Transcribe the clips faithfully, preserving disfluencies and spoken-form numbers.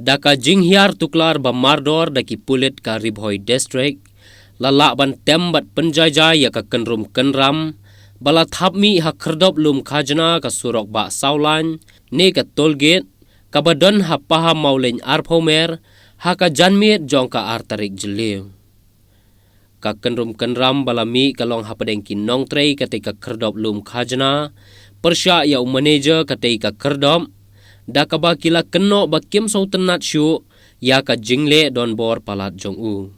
Da ka jinghiar tuklar ba mardor da ki pulit ka Ri Bhoi District, la lah ban tem bad pynjaijai ïa ka kynrum kynram ba la thap mih ha khyrdop lum khajna ka surok Bah Sawlaiñ ne ka toll gate, kaba don ha Pahammawlein arphew mer, ha ka janmiet jong ka ar tarik Jylliew. Ka kynrum kynram ba la mih ka long hapdeng ki nongtrei katei ka khyrdop lum khajna pyrshah ïa u manager katei ka khyrdop, da kaba ki la kynnoh ba kim sngewtynnat shuh ïa ka jingleh donbor palat jong u.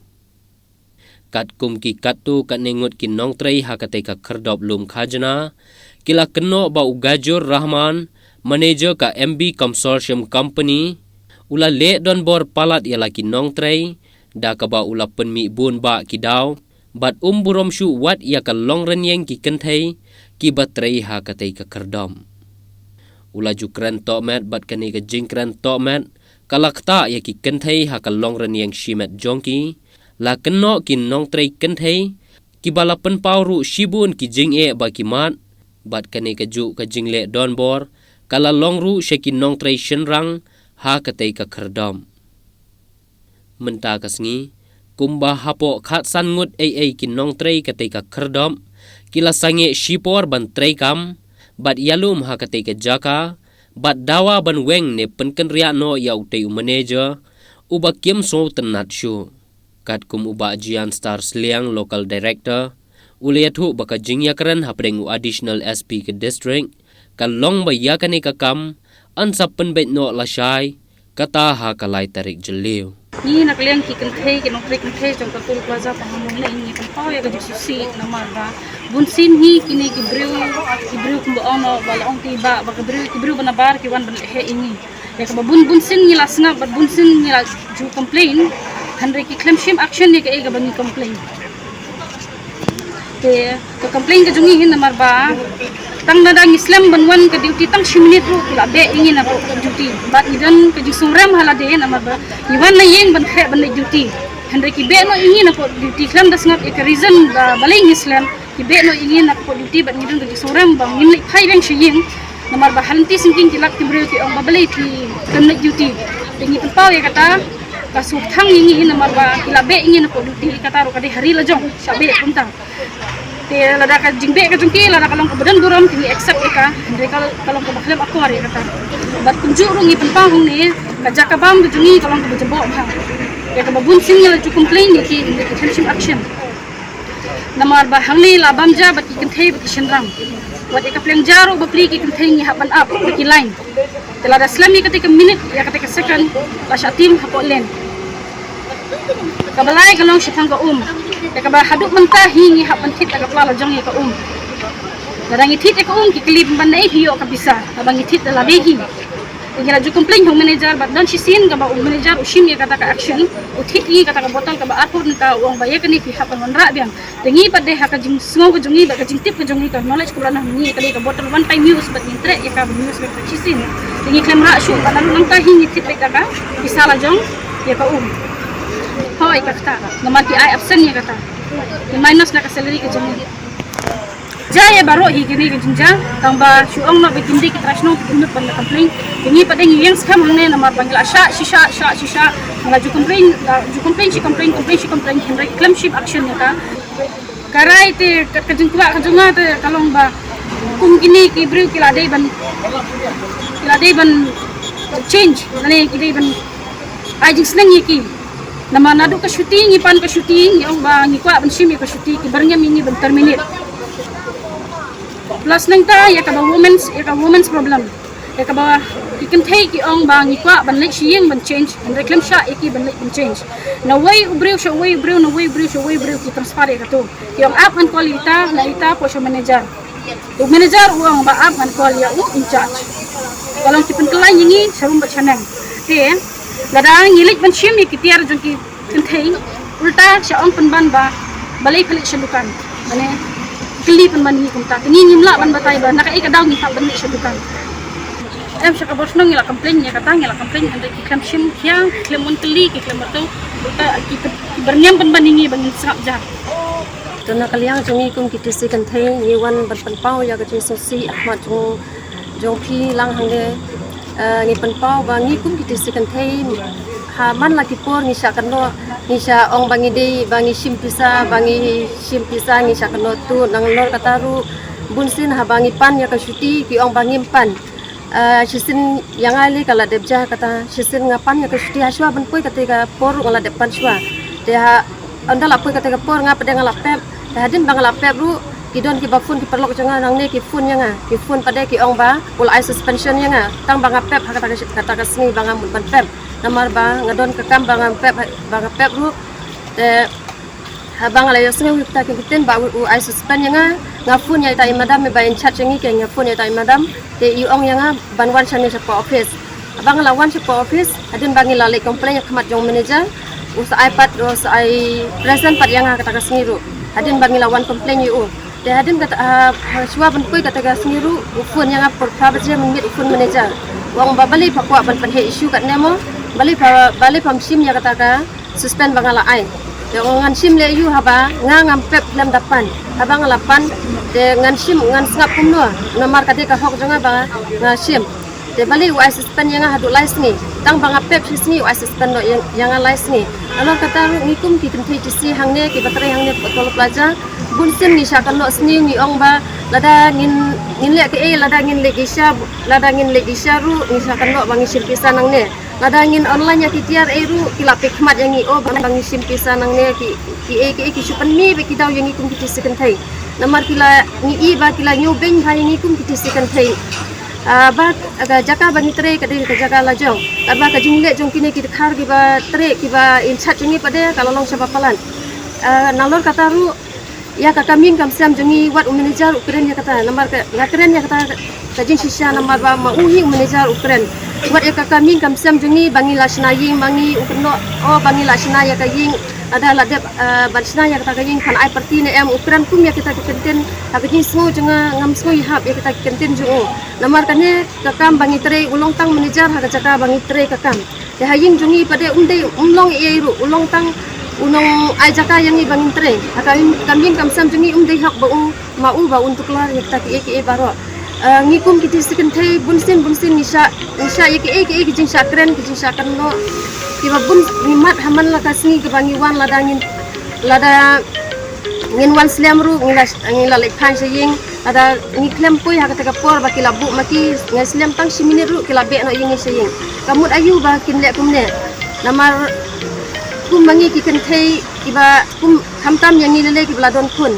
Katkum ki katto katne ngut ki nongtrei ha katei ka khyrdop lum khajna, ki la kynnoh ba u Gajur Rahman, manager ka M B Consortium Company, u la leh donbor palat ïa la ki nongtrei, da kaba u la pynmih bun bah ki daw bad um burom shuh wat ïa ka longrynïeng ki kynthei kiba trei ha katei ka khyrdop. U la ju kren tohmet bad kane ka jingkren tohmet ka la ktah ïa ki kynthei ha ka longrynïeng shimet jong ki, la kynnoh ki nongtrei kynthei kiba la pynpaw ruh shibun ki jingeh ba ki mad, bad kane ka juh ka jingleh donbor ka la long ruh sha ki nongtrei shynrang ha katei ka khyrdop. Mynta ka sngi, kumba hapoh khatsan ngut eiei ki nongtrei katei ka khyrdop ki la sangeh shipor ban treikam bad ïalum ha katei ka jaka, bad dawa ban weng ne pynkynriah noh ïa utei u manager uba kim sngewtynnat shuh. Katkum u Bah Jian Star Sliang, Local Director, u la ïathuh ba ka jingïakren hapdeng u Additional S P ka District ka long ba ïa kane ka kam yn sa pynbeit noh lashai, kata ha ka lai tarik Jylliew. Ngi na ka liang ki kynthei, ki nongtrei kynthei jong ka Toll Plaza Pahammawlein, ngi pynpaw ïa ka jingsngewsih namar ba bunsien hi kine ki briew, ki briew kumba ong noh ba la ong te ba, ba ki briew, ki briew ba nabar ki wan ban leh heh ïa ngi. Ïa kaba bun bunsien ngi la sngap bad bunsien ngi la ju complain, hynrei ki khlem shim action ïa kaei kaba ngi complain. Te ka complain ka jong ngi hi namar ba tang lada ngi slem ban wan ka duty tang shi minit ruh ki la beh ïa ngi napoh duty. Bad ngi don ka jingsngew rem ha lade namar ba ngi wan na ïing ban khreh ban leit duty, hynrei ki beh noh ïa ngi napoh duty. Khlem da sngap ïa ka reason ba balei ngi slem, ki beh noh ïa ngi napoh duty bad ngi don ka jingsngew rem ba ngim leit phai biang sha ïing. Namar ba ha lynti syngkien ki lap ki briew ki ong ba balei phi khlem leit duty. Te ngi pynpaw ïa kata, ka sngewthuh ïa ngi namar ba ki la beh ïa ngi napoh duty, kata ruh ka dei ha ri la jong, shah beh kumta. Te lada ka jingbeh ka jong ki, lada ka long kaba don burom, te ngi accept ïa ka, hynrei ka, ka long kaba khlem akor ïa kata. Bad kumjuh ruh ngi pynpaw hangne, ka jaka bam ka jong ngi ka long kaba jaboh bha. Ïa kaba bunsien ngi la ju complain ïa ki, hynrei ki khlem shim action. Namar ba hangne la bam ja bad ki kynthei bad ki shynrang. Wat ïa ka pliang ja ruh bapli ki kynthei ngi hap ban ap bad ki line. Te lada slem ïa katei ka minit, ïa katei ka second, la shah tim hapoh lane. Kaba lai ka long shaphang ka um. Ïa kaba haduh mynta hi ngi hap ban thied ïa ka pla la jong ïa ka um. Lada ngi thied ïa ka um ki kylli ban naei phi ïoh ka pisa. Haba ngi thied da lade hi. Ngi la ju complain ha u manager bad don shisien kaba u manager u shim ïa kata ka action, u thied ïa kata ka bottle kaba arphew tyngka, u ong ba ïa kane phi hap ban wanrah biang. Te ngi pat de ha ka jingsngew ka jong ngi bad ka jingtip ka jong ngi, ka knowledge kaba la noh ngi, ka dei ka bottle one time use bad ngin treh ïa ka ban use bad shisien. Te ngi khlem rah shuh bad naduh nangta hi ngi thied beit da ka pisa la jong ïa ka um. Hooid, ka kata namar ki ai absent ïa kata, ki minus na ka salary ka jong ngi. Jia ïa baroh hi kine ki jingjia, tang ba shu ong noh ba kim dei ki trai shnong, kim nud ban complain. Te ngi pat de ngi ïeng skhem hangne namar ba ngi la shah shisha, shah shisha. Ngi la ju complain, la ju complain shi complain, complain shi complain, hynrei khlem shim action ïa ka. Ka rai te ka, ka jingkwah ka jong nga te ka long ba kum kine ki briew ki la dei ban, ki la dei ban change, lane ki dei ban ai jingsneng ïa ki. Namar naduh ka shuti ngi pan ka shuti, ngi ong ba ngi kwah ban shim ïa ka shuti, ki byrngem ïa ngi ban terminate. Plus nangta ïa kaba women's, ïa ka women's problem. Ïa kaba ki kynthei ki ong ba ngi kwah ban leit sha ïing ban change, hynrei khlem shah ïa ki ban leit ban change. Na uwei u briew sha uwei u briew, na uwei u briew sha uwei u briew ki transfer ïa kato. Ki ong ap ngan call ïa ita, na ita poi sha manager. U manager u ong ba ap ngan call ïa u in charge. Ka long ki pynkylla ïa ngi sharum bad shaneng. Te lada ngi leit ban shim ïa ki tiar jong ki kynthei, ulta sha ong pynban ba balei phi leit sha dukan. Mane kylli pynban ngi kumta. Te ngi ngim lah ban batai ba na kaei ka daw ngi hap ban leit sha dukan. Em, sha ka bor shnong ngi la complain ïa kata, ngi la complain, hynrei ki khlem shim khia, ki khlem wan kylli, ki khlem marto. Ulta ki, ki byrngem pynban ïa ngi ba ngin sngap ja. To na ka liang jong ngi kum ki T C kynthei ngi wan ban pynpaw ïa ka jingsngewsih ha khmat jong, jong phi lang hangne. Ngi pynpaw ba ngi kum ki tisi kynthei ha man la ki por ngi shah kynnoh, ngi shah ong ba ngi dei ba ngi shim pisa, ba ngi shim pisa, ngi shah kynnoh tu nalor kata ruh bun sien haba ngi pan ïa ka shuti ki ong ba ngim pan. Shisien ïa nga lei ka la dep ja kata, shisien nga pan ïa ka shuti, ha shuwa ban poi kata ka por ruh nga la dep pan shuwa. Te ha ynda la poi kata ka por nga pat de nga la pep. Te hadien ba nga la pep ruh ki don kiba phone, ki paralok jong nga nangne ki phone ïa nga, ki phone pat de ki ong ba u la ai suspension ïa nga tang ba nga pep ha kata ka, kata ka sngi ba nga mut ban pep. Namar ba nga don ka kam ba nga pep, ba nga pep ruh. Te haba nga la ïohsngew ïa kita ki ktien ba u, u ai suspend ïa nga, nga phone ïa ita i madam ba in charge ïa ngi, ke nga phone ïa ita i madam, te i ong ïa nga ban wan shane shapoh office. Haba nga la wan shapoh office, hadien ba ngi la leit complain ïa khmat jong manager, u sa ai pat, u sa ai present pat ïa nga kata ka sngi ruh. Hadien ba ngi la wan complain ïa u. Te hadien kata, ha shuwa ban poi kata ka sngi ruh u phone ïa nga por phra baje mynmiet, u phone manager. U ong ba balei pha kwah ban pynheh issue katne mo, balei pha, balei pham shim ïa kata ka suspend ba nga la ai. Te u ong ngan shim leh ïa u haba nga ngam pep lem da pan. Haba nga la pan te ngan shim, ngan sngap kumno, namar ka dei ka hok jong nga ba nga shim. Te balei u ai suspend ïa nga haduh lai sngi, tang ba nga pep shi sngi u ai suspend noh ïa, ïa nga lai sngi. Nalor kata ruh ngi kum ki kynthei tisi hangne kiba trei hangne Utawala Plaza, bun sien ngi shah kynnoh sniew, ngi ong ba lada ngin, ngin leh kaei, lada ngin leit sha, lada ngin leit sha ruh ngi shah kynnoh ba ngi shim pisa nangne. Lada ngin online ïa ki tiar ei ruh ki la peit khmat ïa ngi, oh ba ngi shim pisa nangne, ki, kiei kiei ki shu pynmih beit ki daw ïa ngi kum ki tisi kynthei. Namar ki la, ngi i ba ki la ñiewbeiñ bha ïa ngi kum ki tisi kynthei. Ah, ba ka jaka ba ngi trei ka dei ka jaka la jong. Katba ka jingleh jong kine ki dkhar kiba trei, kiba in charge jong ngi pat de ka la long shaba palat. Ah, nalor kata ruh ïa ka kam ïing kam sem jong ngi, wat u manager u kren ïa kata, namar ka, nga kren ïa kata ka jingshisha, namar ba ma u hi u manager u kren. Wat ïa ka kam ïing kam sem jong ngi, ba ngi la shna ïing ma ngi, u kynnoh, oh ba ngi la shna ïa ka ïing, lada la dep, eh, ban shna ïa kata ka ïing phan ai parti ne em, u kren kum ïa kita ki kyntien ha ka jingsngew jong nga, ngam sngew ïahap ïa kita ki kyntien jong u. Namar kane ka kam ba ngi trei u long tang manager ha ka jaka ba ngi trei ka kam. Te ha ïing jong ngi pat de um dei, um long ei ei ruh, u long tang u nong ai jaka ïa ngi ba ngin trei. Ha ka kam ïing kam sem jong ngi um dei hok ba u, ma u ba un tuklar ïa kita kiei kiei baroh. Eh, ngi kum ki tisi kynthei bun sien bun sien ngi shah, ngi shah ïa kiei kiei ki jingshah kren, ki jingshah kynnoh. Kiba bun ngi mad ha man la ka sngi kaba ngi wan, lada ngin, lada ngin wan slem ruh ngi la, ngi la leit phai sha ïing. Lada ngi khlem poi ha kata ka por ba ki la buh ma ki, ngi slem tang shi minit ruh ki la beh noh ïa ngi sha ïing. Ka mut aïu ba kin leh kumne. Namar kum ma ngi ki kynthei kiba kum khamtam ïa ngi lei lei kiba la don khun.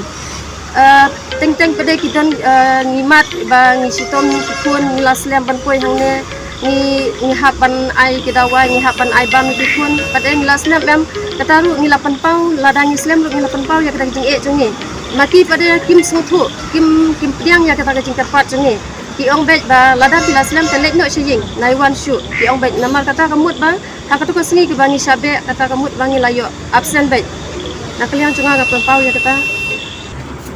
Eh, teng teng pat de ki don, eh, ngi mad ba ngi shitom ki khun, ngi la slem ban poi hangne. Ngi, ngi hap ban ai ki dawai, ngi hap ban ai bam ïa ki khun. Pat de ngi la slem em, kata ruh ngi la pynpaw, lada ngi slem ruh ngi la pynpaw ïa kata ka jingeh jong ngi. Ma ki pat de kim sngewthuh, kim, kim pdiang ïa kata ka jingkyrpad jong ngi. Ki ong beit ba lada phi la slem te leit noh sha ïing, nai wan shuh. Ki ong beit namar kata ka mut ba ha katu ka sngi kaba ngi shah beh, kata ka mut ba ngi la ïoh absent beit. Na ka liang jong nga nga pynpaw ïa kata.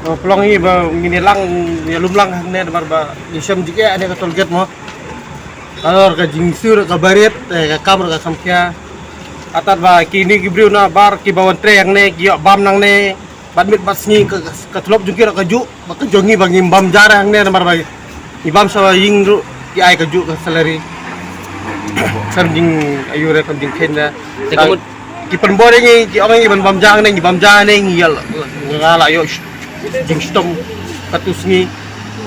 Oh, pynlong ïa ba ngin ïalang, ïalum lang hangne namar ba ngi shem jingeh hangne ka toll gate mo. Halor ka jingsiew ruh ka barit, eh, ka kam ruh ka kham khia. Artat ba kine ki briew na bar kiba wan trei hangne ki ïoh bam nangne. Bad miet bad sngi ka, ka tulop jong ki ruh ka juh, ba ka jong ngi ba ngim bam ja hangne namar ba ngi bam sha ïing ruh ki ai ka juh ka salary. Kam jing aïu re, kam jingkheiñ re. Te ka mut ki pynbor ïa ngi, ki ong ïa ngi ban bam ja hangne, ngi bam ja hangne, ngi ïa la, nga la ïoh jingshitom katu sngi.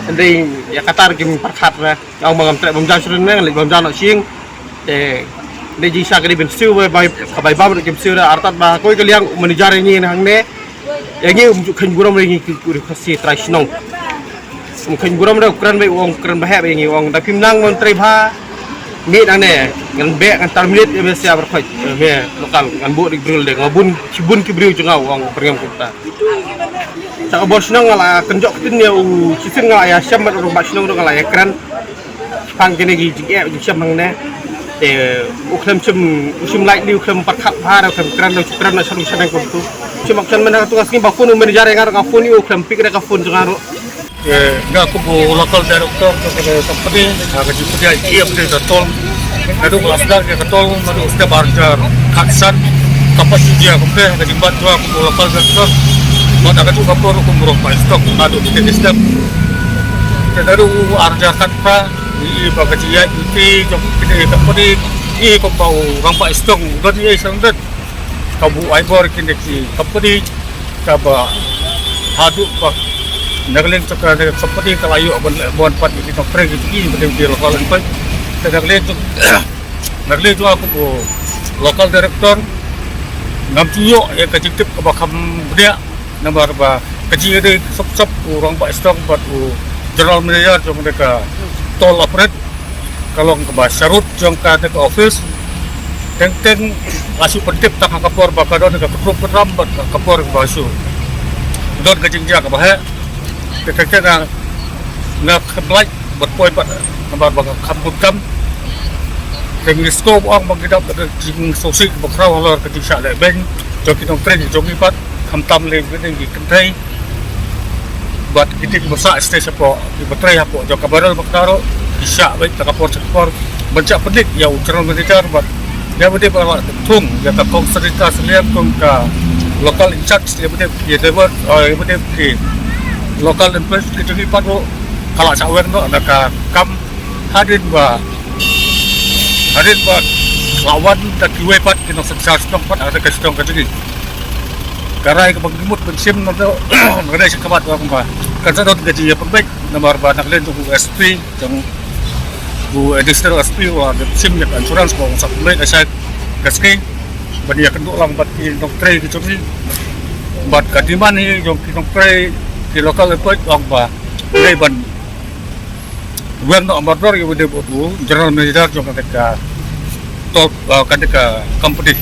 Hynrei ïa kata ruh kim pyrkhat re. Nga ong ba ngam treh bam ja shuh ne, nga leit bam ja noh sha ïing. Te ne jingshisha ka dei ban siew ba, ba ka bai bam ruh kim siew re, artat ba kawei ka liang u manager ïa ngi hangne. Ïa ngi um ju kheiñ burom re ngi ki, ki, ki Khasi trai shnong. Um kheiñ burom re, u kren beit, u ong kren ba heh beit ïa ngi, u ong da phim nang ban trei bha. Mih nangne ngan beh, ngan terminate ïa me sha bar khoit, ïa me local, ngan buh ïa ki briew lade, nga bun, shibun ki briew jong nga, u ong pyrngem kumta. Sa ka bor shnong nga la kynjoh ktien ïa u, shisien nga la ïa shem bad u rangbah shnong ruh nga la ïa kren. Shaphang kine ki jingeh jingshem hangne. Te u khlem shim, u shim lait li, u khlem pyrkhat bha, u khlem kren, u khlem kren na sha u shaneng kumtu. Shim action mynta katu ka sngi ba phone u manager ïa nga ruh, nga phone ïa u, u khlem pick re ka phone jong nga ruh. Eh, nga kum u local director ka, ka company, ha ka jingpynïaid ïa ka toll. Naduh ka la sdang ïa ka toll, naduh step arjar khatsan, ka passenger kumne, ka jingbat jua kum u local director. Bad ha kajuh ka por kum u rangbah shnong, naduh step, step. Te naduh arjar khatphra, Ïa ba ka jingïaid lynti jong kine ki company, ïa kumba u Rangbah Shtong u don ïa i sngewdon. Ka buh ai bor kine ki company, kaba haduh ba na ka liang jong kane ka company ka la ïoh ban leh bond pat ïa ki nongtrei ki jong ngi ba dei ki local employee. Te na ka liang jong, na ka liang jong nga kum u local director, ngam ju ïoh ïa ka jingtip kaba kham bniah. Namar ba ka jingïadei sop sop u Rangbah Shtong bad u general manager jong kane ka toll operator ka long kaba sharud jong kane ka office. Teng teng nga shu pyntip tang ha ka por ba ka don ka kynrup kynram bad ha ka por ba shu don ka jingjia kaba heh. Te teng teng nga, nga khlem lait bad poi bad namar ba ka kham bun kam. Te ngi sngewbha ong ba ngi dap da ka jingsngewsih kaba khraw halor ka jingshah lehbeiñ jong ki nongtrei jong ngi pat, khamtam lei ki nongtrei. Bad kito kiba sah stage hapoh, kiba trei hapoh jong ka Baroh Bakdaro, ki shah beit da ka por sha ka por ban shah pyndik ïa u general manager bad ïa ba dei ba la thung ïa ka kong Sarita Syiem kum ka local in charge, ïa ba dei ïa dei ba, eh, ïa ba dei ki local employees ki jong ngi pat ruh ka la shah weng noh da ka kam hadien ba, hadien ba la wan da kiwei pat ki nongsynshar shnong pat ha ka shnong ka jong ngi. Ka rai kaba ngi mut ban shim na ka dei sha khmat ba kumba kan sa don ka jingïapynbeit namar ba na ka liang jong u S P jong u additional S P u la shim ïa ka insurance ba ong sa pynbeit na sha ka sngi ban ïakynduh lang bad ki nongtrei ki jong ngi. Bad ka demand hi jong ki nongtrei ki local employee ong ba dei ban weng noh mardor ïa u dei u general manager jong kane ka toll, uh, kane ka company.